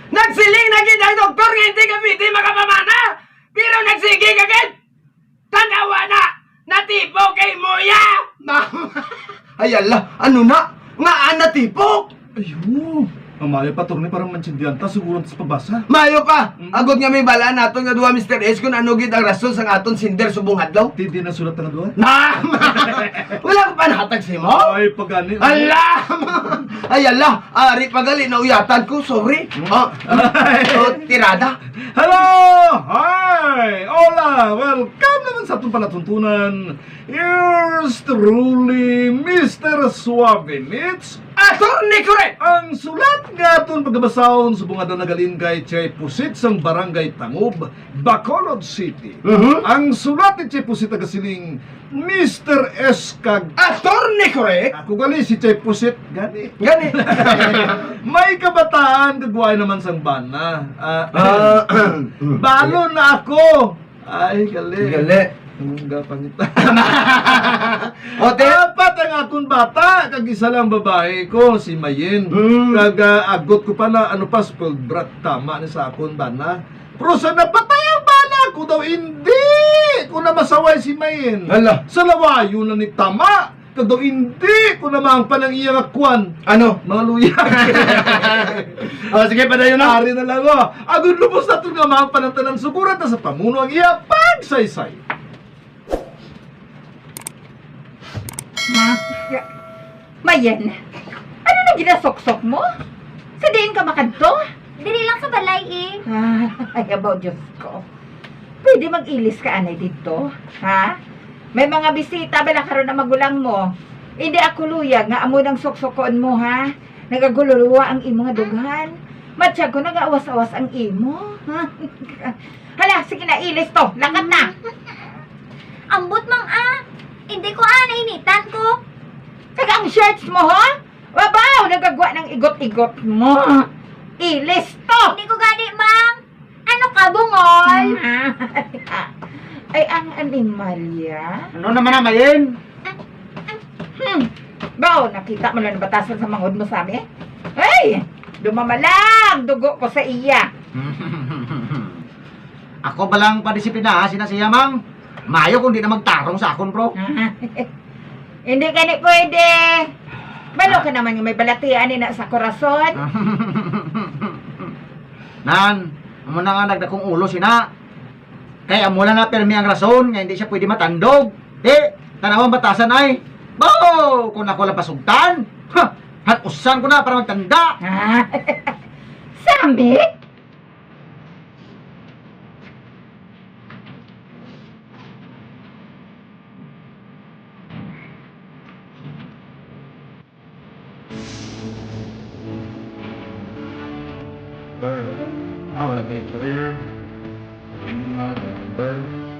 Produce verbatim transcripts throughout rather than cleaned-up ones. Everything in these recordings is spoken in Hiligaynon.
Nagsiling na gid ang doktor nga hindi ka pwede makapamana, pero nagsige ka gid. Tanawa na, natipok kay Moya. Ma-, ay, ala, ano na? Nga, ah, natipok? Ayo, mamayo pa, attorney, para maintindihan ta, siguro ta sa pabasa. Mayo pa. Mm. Agod nga may balaan naton nga duha, Mister S, kung ano gid ang rason sang aton sender subong adlaw. Ti, di na sulat ang duha? Na! Wala ko pa nahatag sa imo? Ay, pagani. Ala! Ay, ala! Ari pa gali, nauyatan ko. Sorry. Hmm? Oh, oh, tirada. Hello! Hi! Hola! Welcome naman sa atong palatuntunan. Yours truly, Mister Suave Nits. Attorney Correct! Ang sulat nga aton pagabasahon subong adlaw nagalin kay Chay Pusit sang Barangay Tangob, Bacolod City. Mhm. Ang sulat ni Chay Pusit nagasiling, Mister S kag Attorney Correct! Ako gali si Chay Pusit, gani. Gani. May kabataan kag waay naman sang bana. Ah, Ah, balon na ako. Ay, gali. Gali. Ang gapangita. O, te- Apat ang akon bata, kag isa lang babae ko, si Mayen. Hmm. Kag, ah, agot ko pa na, ano pa, spoiled brat, tama ni sa akon bana. Pero sa napatay ang bana ko daw, hindi ko na masaway si Mayen. Hala. Sa lawayo na ni tama. Kag daw, hindi ko na maangpan ang iya nga kwan. Ano? Mga luya. O, sige, padayon na. Ari na lang, o. Agod lubos naton nga maangpan ang tanan, suguran ta sa pamuno ang iya pagsaysay. Ma, ya-, Mayen, ano na ginasuksok mo? Sa diin ka makadto? Diri lang sa balay, eh. Ah, ay, abaw, Diyos ko. Pwede mag-ilis ka anay didto, ha? May mga bisita bala karon ang magulang mo. Hindi ako luyag nga amo nang suksukon mo, ha? Nagagululuwa ang imo nga dughan. Matyag ko nagaawas-awas ang imo. Hala, sige na, ilis to. Lakat na. Ambot, Mang, ah. Hindi ko, ah, nainitan ko. Kag ang shirts mo, ha? Wabaw, nagagwa ng igot-igot mo. Ilis to. Hindi ko gani, Mang. Ano ka, bungol? Ay, ang animalya. Ano naman ang mayin? Hmm. Baw, nakita mo lang batasan sa mangod mo sa amin? Ay! Dumamalag! Dugo ko sa iya. Ako ba lang padisiplinahan sina siya, Mang? Mayo kung di na magtarong sa akon, bro. Hindi ka ni pwede. Balo ka naman nga may balatian ni na sa korason. Nan, amo na nga nagdakong ulo sina. Kay amo lang na pirmi ang rason nga hindi siya pwede matandog. Di, tanawang batasan ay. Baw! Kung ako lang pasugtan, ha, hatusan ko na para magtanda. Sambit?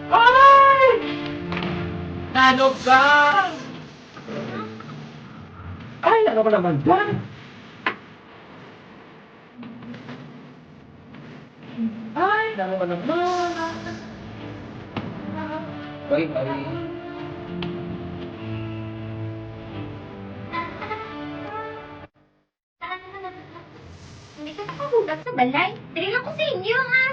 Ay! Nanog ka! Ay, ano ka naman dyan? Ay, naku ka naman. Bye, bye. Hindi ka nakahulat sa balay. Diri lang ko sa inyo, ha?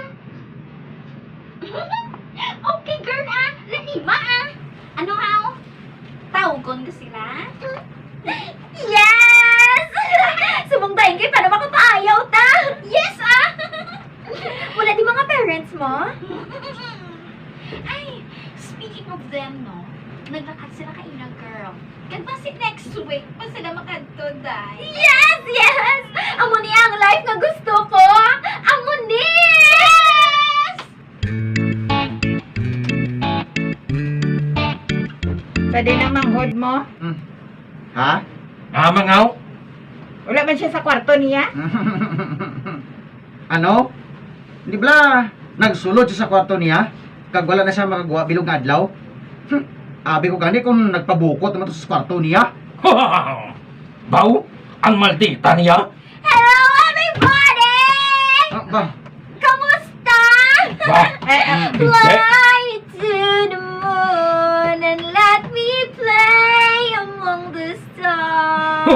Okay, girl, ah. Lanima, ah. Ano, haw? Tawgon ko sila? Yes! Subong dayon kay paano makapaayaw ta? Yes, ah! Wala di mga parents mo? Ay, speaking of them, no? Naglakat sila kaina, girl. Kag basi next week pa sila makadto, day. Yes! Yes! Amo ni ang life nga gusto ko! Amo ni! Yes! Pwede na manghod mo? Hmm. Ha? Ah, mangaw? Wala man siya sa kwarto niya? Ano? Di bala, nagsulod siya sa kwarto niya, kag wala na siya makagwa bilog nga adlaw? Hmm. Abi ko gani kung nagpabukot naman to sa kwarto niya. Baw, ang maldita niya. Hello, everybody! Ah, ba? Kamusta? Ba? Eh, eh. Mm, Fly to the moon and let me play among the stars.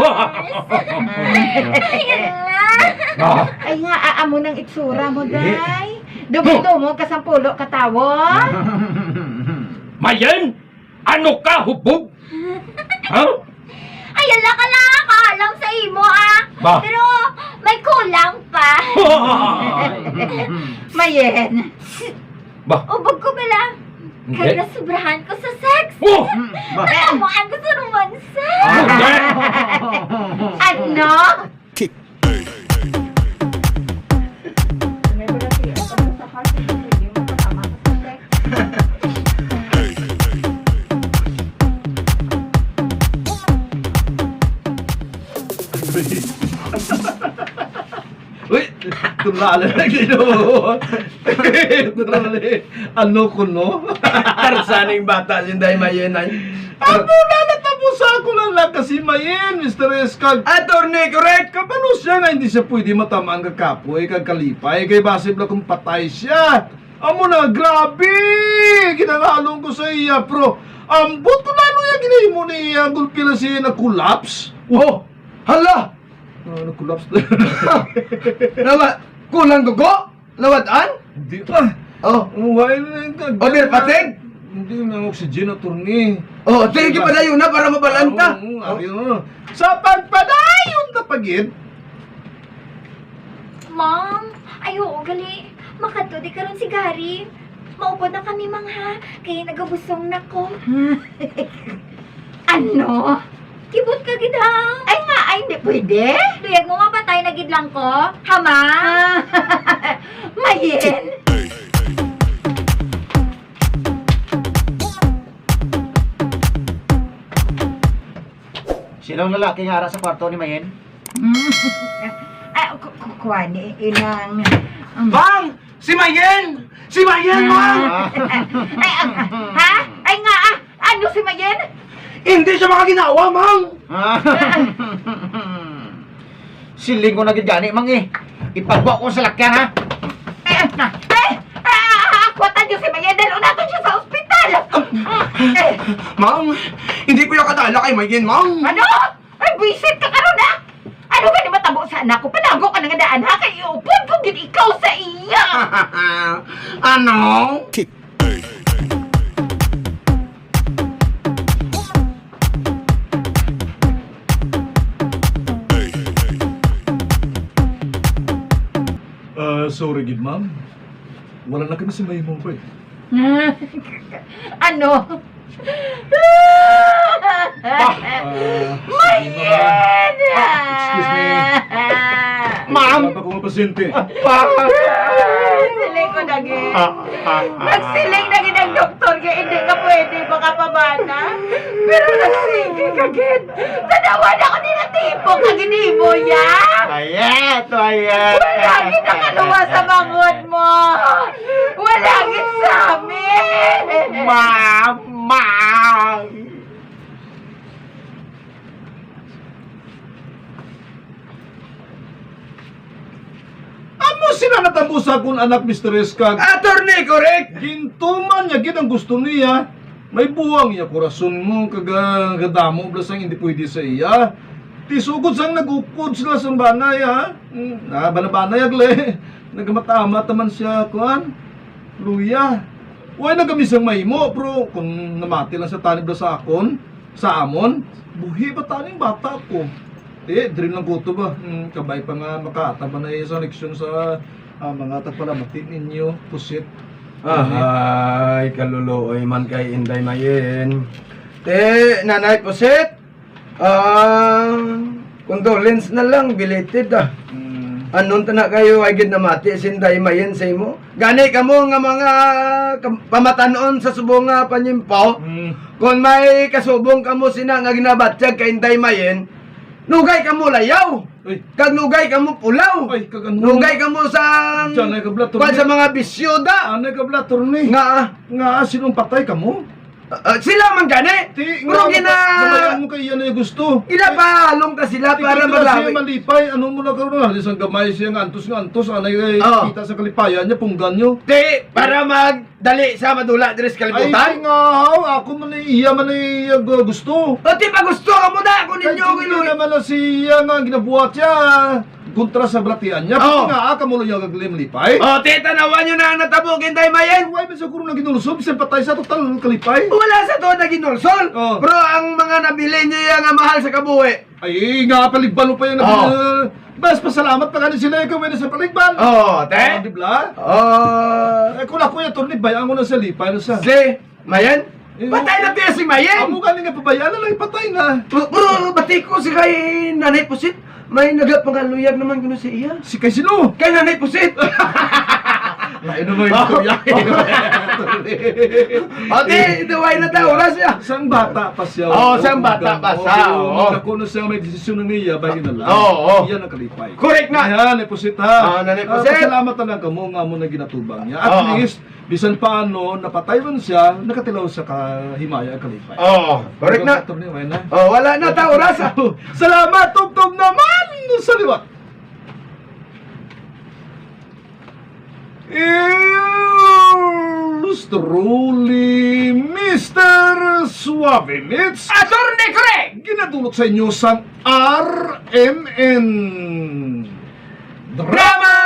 Ayun lang. Ah. Ay nga, a-, amo nang itsura mo, eh, day. Dumog-dumog ka sang pulo ka tawo. Mayen, ano ka, hubog? Ha? Ay, ala ka lang, kaalam sa imo, ah. Ba? Pero may kulang pa. Mayen. Ba? Ubog ko bala. Hindi. Kay nasobrahan ko sa sex. Oh! Ba? Kaya mo ang gusto romansa. Ah, hindi. Ano? Kick. Uy, tulala na, Ginoo. Tulala. Ano ko, no? Tarsaning bata si Inday Mayen, ay. Amo na, natapusa ko lang lang kasi Mayen, Mister Eskag. Attorney, correct. Kabalo siya nga hindi siya pwede matamaan nga kapoy kag kalipay kay basi bala kung patay siya. Amo na, grabe! Ginangalong ko sa iya, pero ambot ko lalo iya ginahimo ni iya, gulpi lang siya nag-collapse. Oh, hala! Ah, nag-collapse na. Nawa, kulang dugo? Lawad-an? Hindi pa. Oh. Wala na yung kag-, over fatigue? Hindi na ang oxygen, attorney. Oh, sige, padayon na para mabalaan ta. Oo, oo, abi, oo. Sa pagpadayon ta pa gid. Ma'am, ay, oo, gali. Makadto di karon si Gary. Maupod na kami, Mang, ha? Kay nagabusong na ko. Ano? Kibot ka gid, ha? Ay, nga, ay, hindi pwede. Luyag mo mapatay na gid lang ko, ha, ma? Ah, Mayen. Sino ang lalaki nga ara sa kwarto ni Mayen? Ah, ku-, ku-, kuwan, eh, inang, um, Bang! Si Mayen! Si Mayen, Mang! Ah. Ay, ah, ha? Ay nga, ah, ano si Mayen? Hindi siya makaginawa, Mang! Ah. Siling ko na gid gani, Mang, eh. Ipagwa ko sa lakyan, ha? Eh, eh, ah, ah, ah, kuwatan niyo si Mayen, dali naton siya sa ospital. Eh. Mang, hindi ko yung kadala kay Mayen, Mang. Ano? Ay, buwisit ka karon, ha? Ano gani matabo sa anak ko? Palago ka na nga daan, ha? Kay iupod ko gid ikaw sa iya. Ano? Kick. Ah, sorry gid, ma'am. Wala na kami sa mahimo, bay. Ano? Ah, ah, Mayen! Ah, excuse me. Ma'am! Wala pa akong pasyente. Pa! Siling ko na gid. Ah, ah, ah, Nagsiling na gid ang doktor nga hindi ka pwede makapamana. Pero nagsigi ka gid. Tanawa na ko nila tipo ka ginimo ya. Quiet, quiet. Wala gid nakaluwa sa bangod mo. Wala gid sa amin. Ma'am, ma'am. Amo sila natabo sa akon anak, Mister Eskag. Attorney, correct. Gintuman niya gid ang gusto niya. May buang iya korason mo, kag, ah, gadamo bala sang hindi pwede sa iya. Ti sugod sang nag-ukod sila sa banay, ha? Mm, ah, banabanay agle. Nagamatama taman siya, kuan. Luya. Way na kami sang mahimo, pero kung namati lang sa tanib na sa akon, sa amon, buhi pa taning bata ko. Eh, dream lang ko to ba? Hmm, kabay pa nga makaataba na sa leksyon sa, ah, mga tagpalamati ninyo, pusit. Ahay, kaluluoy man kay Inday Mayen. Te, Nanay Pusit, ah, condolence na lang, belated, ah. Mm. Anon ta na kayo, ay gid namati si Inday Mayen sa imo. Gani kamo nga mga kam-, pamatanon sa subong nga panyimpo, Mm. kung may kasubong kamo sina nga ginabatyag kay Inday Mayen, nugay kamo layaw. Uy. Kag nugay kamo pulaw. Ay, kag ano? Nugay kamo sa, Diyan ay kabla, kuwan sa mga bisyo da. Ano ay kabla, attorney? Nga, ah. Nga, sinong patay kamo? Ah, ah, sila man gani. Ti, Pero nga, gina- nabayaan mo kay iyan ay gusto. Ila Ti, pa, halong ka sila ti, para kung sila siya maglawi. Malipay, ano mo na karon, halos ang gamay siya nga antos, nga antos, anay, eh, Oh. kita sa kalipayan niya, punggan niyo. Ti, para magdali sa madula diri sa Ay, kalibutan. Ti nga, haw, ako man ay iya man ay, uh, gu-, gusto. O, ti, pa gusto ka mo na, ako Kay ninyo, hindi Giloy. Naman na siya nga ginabuhat siya. Kontra sa balatian niya, oh, nga, ah, kamo lang yung lipay. Oh, te, tanawan nyo na ang natabo, Kintay Mayen. Why man sa kurong naging ulsob, bisan patay sa total kalipay? Wala sa to naging ulsol. Oh. Pero ang mga nabilin niya nga mahal sa kabuhi. Ay, nga, paligban mo pa yung nabilin. Oh. Mas pasalamat pa gani sila, ikaw, wala sa paligban. Oh, te. Oh, di ba? Oh. Eh, kung ako yung attorney, bayaan ko na sa lipay, ano sa? Si Mayen? Eh, patay na tiya si Mayen. Amo gani nga pabayaan na lang, patay na. Pero, pero bati ko si kay Nanay Pusit. May nagapangaluyag naman kuno sa iya. Si kay sino? Kay Nanay Pusit. Lain naman yung istorya. Ate, duway na ta oras ya. Sang bata pa siya. Oh, sang bata pa siya, oo. Ako na siya may desisyon na niya, bahin na lang. Oo, oo. Iyan ang kalipay. Correct na. Ayan, Nanay Pusit, ha? Ah, Nanay Pusit. Salamat na lang kamo nga mo na ginatubang niya. At least, bisan paano, napatay man siya, nakatilaw sa kahimaya ang kalipay. Oo, correct na. Attorney, may na. Oh, wala na ta oras. Salamat, tubtob naman sa liwat. Yours truly, Mister Suave Mits. Attorney Craig! Ginadulot sa inyo sang R M N Drama